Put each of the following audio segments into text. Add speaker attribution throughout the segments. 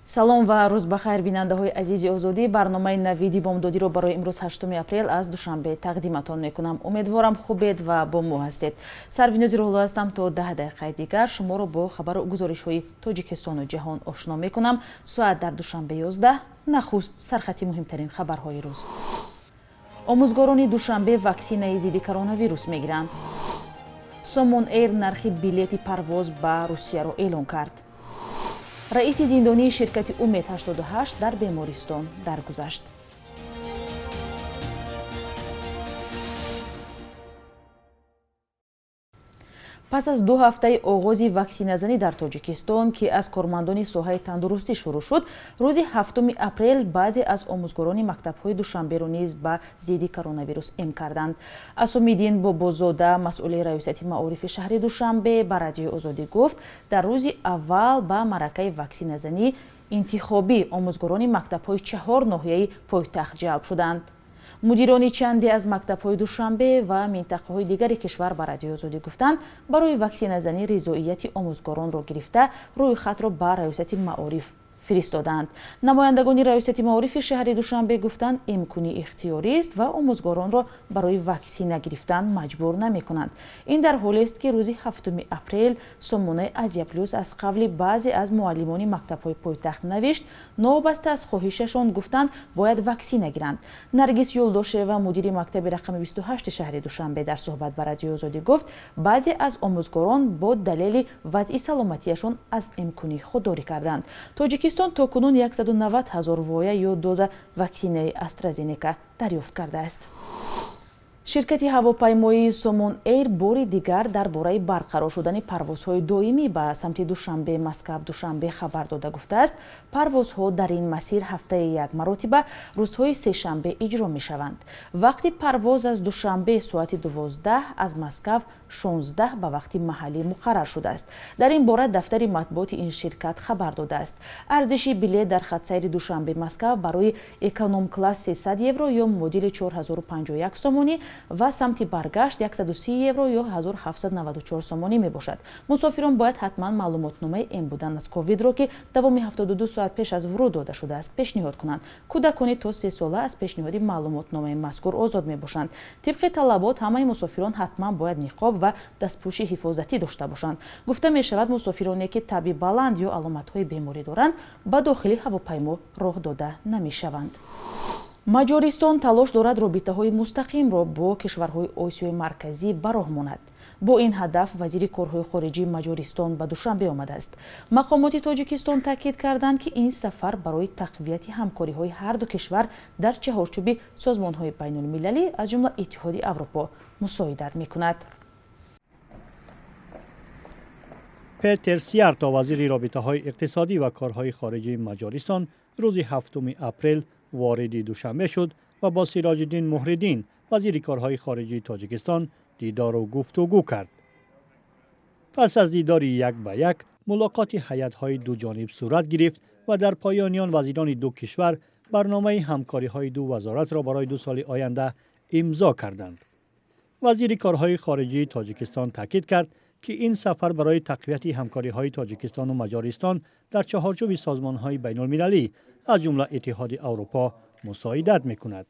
Speaker 1: Салом ва рӯз ба хайр, бинандаҳои азизи Озодӣ. Барномаи Навиди бомдодиро барои имрӯз, 8 апрел, аз Душанбе тақдиматон мекунам. Умедворам, хубед ва бо мо ҳастед. Сарвинози Рӯҳулло ҳастам. То 10 дақиқаи дигар шуморо бо хабару гузоришҳои Тоҷикистону ҷаҳон ошно мекунам. Соат дар Душанбе 11. Нахуст сархати муҳимтарин хабарҳои рӯз. Омӯзгорони Душанбе ваксинаи зидди коронавирус мегиранд. Сомон Эйр нархи билети парвоз ба Русияро эълон кард. Раиси зиндонии ширкати Умед 88 дар бемористон даргузашт. Пас аз 2 ҳафтаи оғози ваксиназанӣ дар Тоҷикистон, ки аз кормандони соҳаи тандурустӣ шурӯъ шуд, рӯзи 7 апрел баъзе аз омӯзгорони мактабҳои Душанберо низ ба зидди коронавирус эм карданд. Асомиддин Бобозода, масъули раёсати маорифи шаҳри Душанбе, ба Радиои Озодӣ гуфт, дар рӯзи аввал ба маъракаи ваксиназанӣ интихобӣ омӯзгорони мактабҳои чаҳор ноҳияи пойтахт ҷалб шуданд. Мудирони чанде аз мактабҳои Душанбе ва минтақаҳои дигари кишвар ба Радиои Озодӣ гуфтанд, барои ваксиназанӣ ризоияти омӯзгоронро гирифта, рӯйхатро ба раёсати маориф фиристоданд. Намояндагони раёсати маорифи шаҳри Душанбе гуфтанд, имкони ихтиёрист ва омӯзгоронро барои ваксина гирифтан маҷбур намекунанд. Ин дар ҳолест, ки рӯзи 7 апрел сомонаи Азия Плюс аз қавли баъзе аз муаллимони мактабҳои пойтахт навишт, новобаста аз хоҳишашон, гуфтанд, бояд ваксина гиранд. Наргиз Юлдошева, мудири мактаби рақами 28 шаҳри Душанбе, дар суҳбат ба Радиои Озодӣ гуфт, баъзе аз омӯзгорон бо далели вазъи саломатиашон аз имконӣ худдорӣ карданд. Тоҷикистон то кунун 190 ҳазор воя ё доза ваксинаи АстраЗенека дарёфт кардааст. Ширкати ҳавопаймоии Сомон Эйр бори дигар дар бораи барқарор шудани парвозҳои доимӣ ба самти Душанбе, Москав, Душанбе хабар дода, гуфтааст, парвозҳо дар ин масир ҳафтаи як маротиба рӯзҳои сешанбе иҷро мешаванд. Вақти парвоз аз Душанбе соати 12, аз Москав 16 ба вақти маҳаллӣ муқаррар шудааст. Дар ин бора дафтари матбуоти ин ширкат хабар додааст. Арзиши билет дар хатсайри Душанбе Москав барои эконом-класс 300 евро ё муодили 4051 сомонӣ ва самти баргашт 130 евро ё 1794 сомонӣ мебошад. Мусофирон бояд ҳатман маълумотномаи эм будан аз ковидро, ки давоми 72 соат пеш аз вуруд дода шудааст, пешниҳод кунанд. Кӯдакони то 3 сола аз пешниҳоди маълумотномаи мазкур озод мебошанд. Тибқи талабот, ҳамаи мусофирон ҳатман бояд ниқоб ва дастпӯши ҳифозатӣ дошта бошанд. Гуфта мешавад, мусофироне, ки таби баланд ё аломатҳои беморӣ доранд, ба дохили ҳавопаймо роҳ дода намешаванд. Маҷористон талош дорад робитаҳои мустақимро бо кишварҳои Осиёи Марказӣ ба роҳ монад. Бо ин ҳадаф вазири корҳои хориҷии Маҷористон ба Душанбе омадааст. Мақомоти Тоҷикистон таъкид карданд, ки ин сафар барои тақвияти ҳамкориҳои ҳарду кишвар дар чаҳорчӯби созмонҳои байнулмилалӣ, аз ҷумла Иттиҳоди Аврупо, мусоидат мекунад.
Speaker 2: Петер Сиярто, вазири робитаҳои иқтисодӣ ва корҳои хориҷии Маҷористон, рӯзи 7 апрел вориди Душанбе шуд ва бо Сироҷиддин Муҳриддин, вазири корҳои хориҷии Тоҷикистон, дидору гуфтугӯ кард. Пас аз дидори як ба як мулоқоти ҳайатҳои дуҷониб сурат гирифт ва дар поёни он вазирони ду кишвар барномаи ҳамкориҳои ду вазоратро барои 2 соли оянда имзо карданд. Вазири корҳои хориҷии Тоҷикистон таъкид кард, ки ин сафар барои тақвияти ҳамкориҳои Тоҷикистону Маҷористон дар чаҳорчӯби созмонҳои байнулмилалӣ, аз ҷумла Иттиҳоди Аврупо, мусоидат мекунад.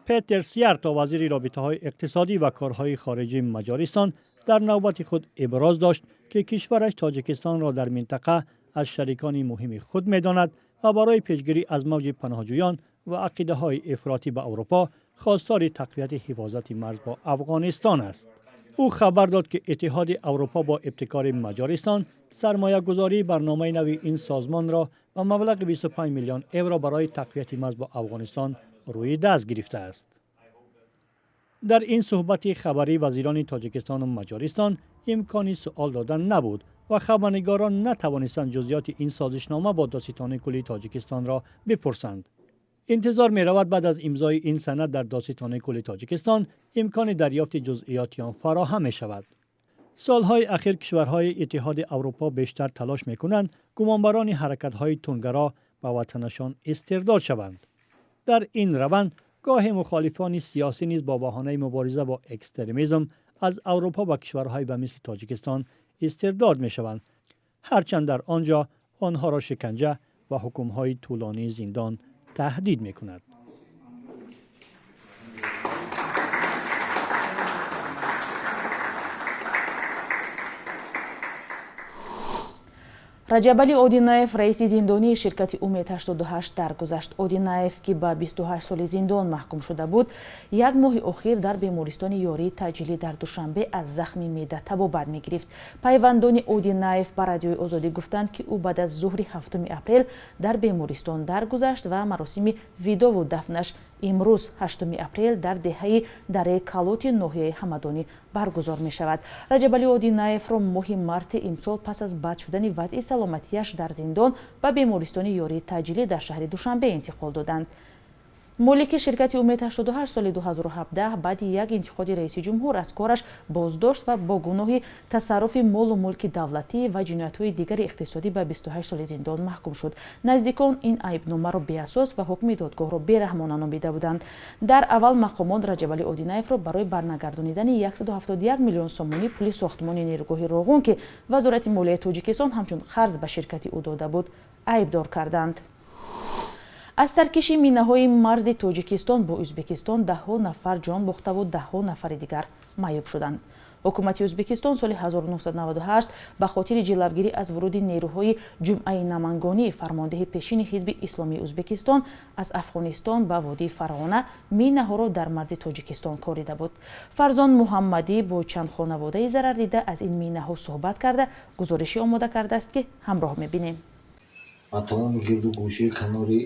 Speaker 2: Петер Сиярто, вазири робитаҳои иқтисодӣ ва корҳои хориҷии Маҷористон, дар навбати худ иброз дошт, ки кишвараш Тоҷикистонро дар минтақа аз шарикони муҳими худ медонад ва барои пешгирӣ аз мавҷи паноҳҷӯён ва ақидаҳои ифротӣ ба Аврупо хостори тақвияти ҳифозати марз бо Афғонистон аст. Ӯ хабар дод, ки Иттиҳоди Аврупо бо ибтикори Маҷористон сармоягузории барномаи нави ин созмонро ба маблағи 25 миллион евро барои тақвияти марз бо Афғонистон рӯи даст гирифтааст. Дар ин суҳбати хабарӣ вазирони Тоҷикистону Маҷористон имкони суол додан набуд ва хабарнигорон натавонистанд ҷузъиёти ин созишнома бо Додситони кулли Тоҷикистонро бипурсанд. Интизор меравад, баъд аз имзои ин санад дар Додситони кулли Тоҷикистон имкони дарёфти ҷузъиёти он фароҳам мешавад. Солҳои ахир кишварҳои Иттиҳоди Аврупо бештар талош мекунанд, гумонбарони ҳаракатҳои тундгаро ба ватанашон истирдод шаванд. Дар ин раванд гоҳе мухолифони сиёсӣ низ бо баҳонаи мубориза бо экстремизм аз Аврупо ба кишварҳои ба мисли Тоҷикистон истирдод мешаванд, ҳарчанд дар он ҷо Онҳоро шиканҷа ва ҳукмҳои тӯлонии зиндон таҳдид мекунад.
Speaker 1: Раҷабали Одинаев, раиси зиндонии ширкати Умед 88, даргузашт. Одинаев, ки ба 28 соли зиндон маҳкум шуда буд, як моҳи охир дар бемористони ёрии таъҷилӣ дар Душанбе аз захми меъда табобат мегирифт. Пайвандони Одинаев ба Радиои Озодӣ гуфтанд, ки ӯ баъд аз зуҳри 7 апрел дар бемористон даргузашт ва маросими видову дафнаш имрӯз, 8 апрел, дар деҳаи Дараи Калоти ноҳияи Ҳамадонӣ баргузор мешавад. Раҷабали Одинаевро моҳи марти имсол пас аз бад шудани вазъи саломатиаш дар зиндон ба бемористони ёрии таъҷилӣ дар шаҳри Душанбе интиқол доданд. Молики ширкати Умед 88 соли 2017 баъди як интиқоди раиси ҷумҳур аз кораш боздошт ва бо гуноҳи тасарруфи молу мулки давлатӣ ва ҷиноятҳои дигари иқтисодӣ ба 28 соли зиндон маҳкум шуд. Наздикон ин айбномаро беасос ва ҳукми додгоҳро бераҳмона номида буданд. Дар аввал мақомот Раҷабали Одинаевро барои барнагардонидани 171 миллион сомонӣ пули сохтмони нерӯгоҳи Роғун, ки Вазорати молияи Тоҷикистон ҳамчун қарз ба ширкати ӯ дода буд, айбдор карданд. Аз таркиши минаҳои марзи Тоҷикистон бо Ӯзбекистон даҳҳо нафар ҷон бохтаву даҳҳо нафари дигар маъюб шуданд. Ҳукумати Ӯзбекистон соли 1998 ба хотири ҷилавгирӣ аз вуруди нерӯҳои Ҷумъаи Намангонӣ, фармондеҳи пешини Ҳизби Исломии Ӯзбекистон, аз Афғонистон ба водии Фарғона минаҳоро дар марзи Тоҷикистон корида буд. Фарзон Муҳаммадӣ бо чанд хонаводаи зарардида аз ин минаҳо суҳбат карда, гузоришӣ омода кардааст, ки ҳамроҳ мебинем.
Speaker 3: Ба тамоми гирду гӯшаи канори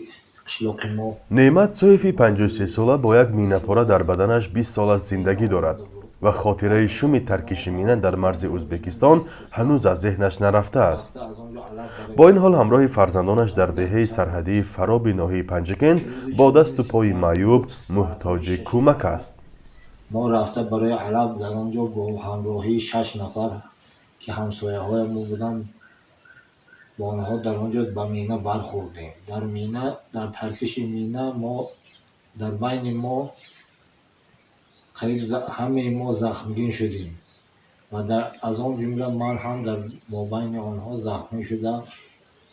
Speaker 3: қишлоқи мо.
Speaker 4: Неъмат Соифи 53сола бо як минапора дар баданаш 20 сол аст зиндагӣ дорад ва хотираи шуми таркиши мина дар марзи Ӯзбекистон ҳанӯз аз зеҳнаш нарафтааст. Бо ин ҳол ҳамроҳи фарзандонаш дар деҳаи сарҳадии Фароби ноҳияи Панҷакент бо дасту пои маъюб муҳтоҷи кӯмак аст.
Speaker 3: Мо рафта барои алаф дар он ҷо бо ҳамроҳии шаш нафар, ки ҳамсояҳои мо буданд, бо онҳо дар он ҷо ба мина бархӯрдем. Дар мина, дар таркиши мина мо дар байни мо қариб ҳамаи мо захмгин шудем ва аз он ҷумла ман ҳам дар мобайни онҳо захмӣ шудам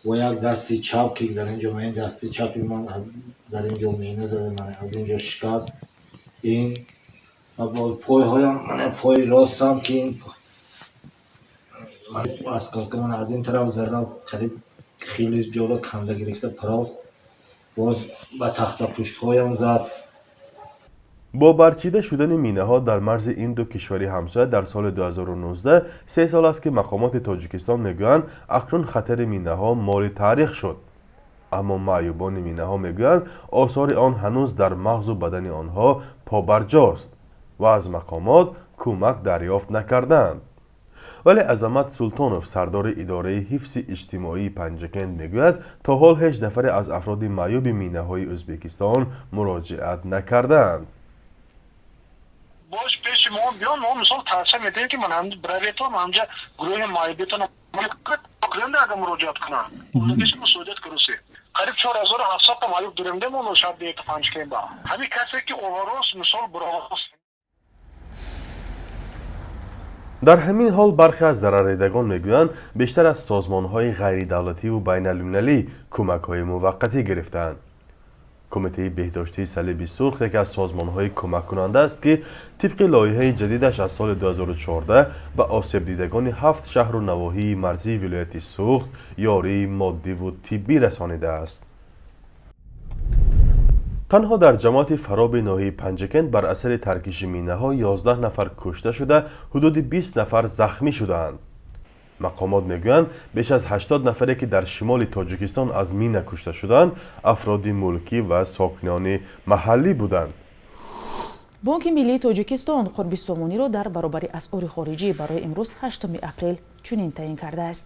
Speaker 3: бо як дасти чап, ки дар ин ҷо дасти чапи ман дар ин ҷо мина зада, аз ин ҷо шикаст ин ва бо пойҳоям, пои ростам, ки ин осколка ман аз ин тараф зада, қариб хеле ҷоро канда гирифта парофт, боз ба тахтапуштҳоям зад.
Speaker 4: Бо барчида шудани минаҳо дар марзи ин ду кишвари ҳамсоя дар соли 2019 се сол аст, ки мақомоти Тоҷикистон мегӯянд, акнун хатари минаҳо моли таърих шуд. Аммо маъюбони минаҳо мегӯянд, осори он ҳанӯз дар мағзу бадани онҳо побарҷост ва аз мақомот кӯмак дарёфт накардаанд. Вале Азамат Султонов, сардори идораи ҳифзи иҷтимоии Панҷакент, мегӯяд, то ҳол ҳеҷ нафаре аз афроди маъюби минаҳои Ӯзбекистон муроҷиат накардаанд.
Speaker 5: Бош пеши мо биён, мо мисол тавсия медиҳем, ки ман бираветон ҳамҷа гурӯҳи маъюбиятон кунанда, агар муроҷиат кунанд, мусоидат курусе. Қариб 4700 та маъюб дорем мо шаҳри Панҷкенба, ҳамин касе ки оворос мисол буровос.
Speaker 4: Дар ҳамин ҳол бархе аз зарарридагон мегӯянд, бештар аз созмонҳои ғайридавлативу байналмилалӣ кӯмакҳои муваққатӣ гирифтаанд. Кумитаи беҳдоштии Салиби Сурх яке аз созмонҳои кӯмаккунанда аст, ки тибқи лоиҳаи ҷадидаш аз соли 2014 ба осебдидагони ҳафт шаҳру навоҳии марзии вилояти Суғд ёрии моддиву тиббӣ расонидааст. Танҳо дар ҷамоати Фароби ноҳияи Панҷакент бар асари таркиши минаҳо 11 нафар кушта шуда, ҳудуди 20 нафар захмӣ шудаанд. Мақомот мегӯянд, беш аз 80 нафаре, ки дар шимоли Тоҷикистон аз мина кушта шуданд, афроди мулкӣ ва сокинони маҳаллӣ буданд.
Speaker 1: Бонки миллии Тоҷикистон қурби сомониро дар баробари асъори хориҷӣ барои имрӯз, 8 апрел, чунин таъин кардааст.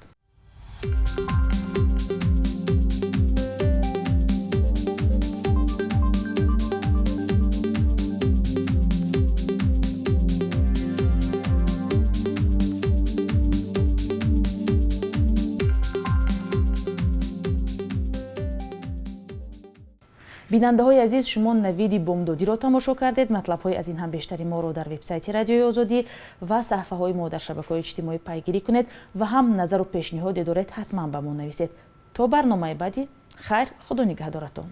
Speaker 1: Бинандаҳои азиз, шумо навиди бомдодиро тамошо кардед. Матлабҳои аз ин ҳам бештари моро дар вебсайти Радиои Озодӣ ва саҳифаҳои мо дар шабакаҳои иҷтимоӣ пайгирӣ кунед ва ҳам назару пешниҳоде доред, ҳатман ба мо нависед. То барномаи баъдӣ хайр, худо нигаҳдоратон.